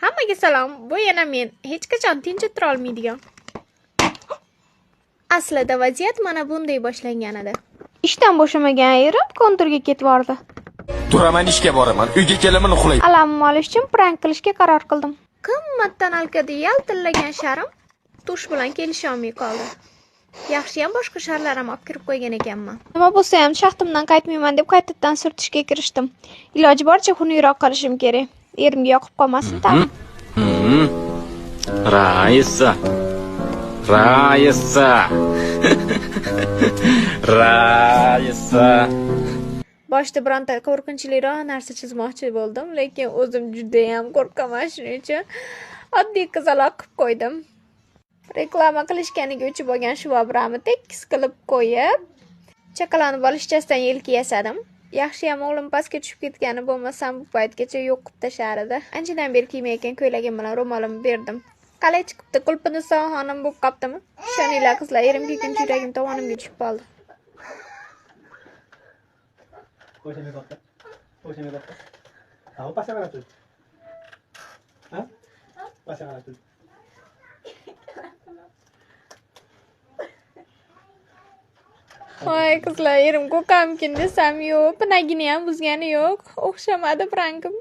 Hammaga salom, bu yana men, hech qachon tinch o'tira olmaydigan. Aslida vaziyat mana bunday boshlangan edi. Ishdan bo'shamagan erim konturga ketib bordi. Turaman, ishga boraman, uyga kelaman, uxlayman. Alamimni olish uchun prank qilishga qaror qildim. Qimmatdan alkada yaltillagan sharim tush bilan kelisha olmay qoldi. Yaxshiyam boshqa sharlar ham olib kirib qo'ygan ekanman. Nima bo'lsa ham shaxtimdan qaytmayman deb qaytadan surtishga kirishdim. Iloji boricha xunukroq qilishim kerak. Erimga yoqib qolmasin tag'in. Raisa. Raisa. Raisa. Boshda bironta qo'rqinchliroq narsa chizmoqchi bo'ldim, lekin o'zim juda ham qo'rqaman, shuning uchun oddiy qizaloq qilib qo'ydim. Reklama qilishganiga uchib olgan shvabramni tekis qilib qo'yib, chaqalani bolichchasidan yelka yasadim. Yaxshiyam o'g'lim pastga tushib ketgani bo'lmasam bu paytgacha yo'q qilib tashlar edi. Anchadan beri kiymayotgan ko'ylagim bilan ro'molimni berdim. Qalay chiqibdi, Qulpiniso xonim bo'lib qoptimi? Ishoninglar qizlar, erim kelguncha yuragim tovonimga tushib qoldi. Voy qizlar, erim qo'rqamkin desam yo'q, pinagini ham buzgani yo'q. O'xshamadi prankim.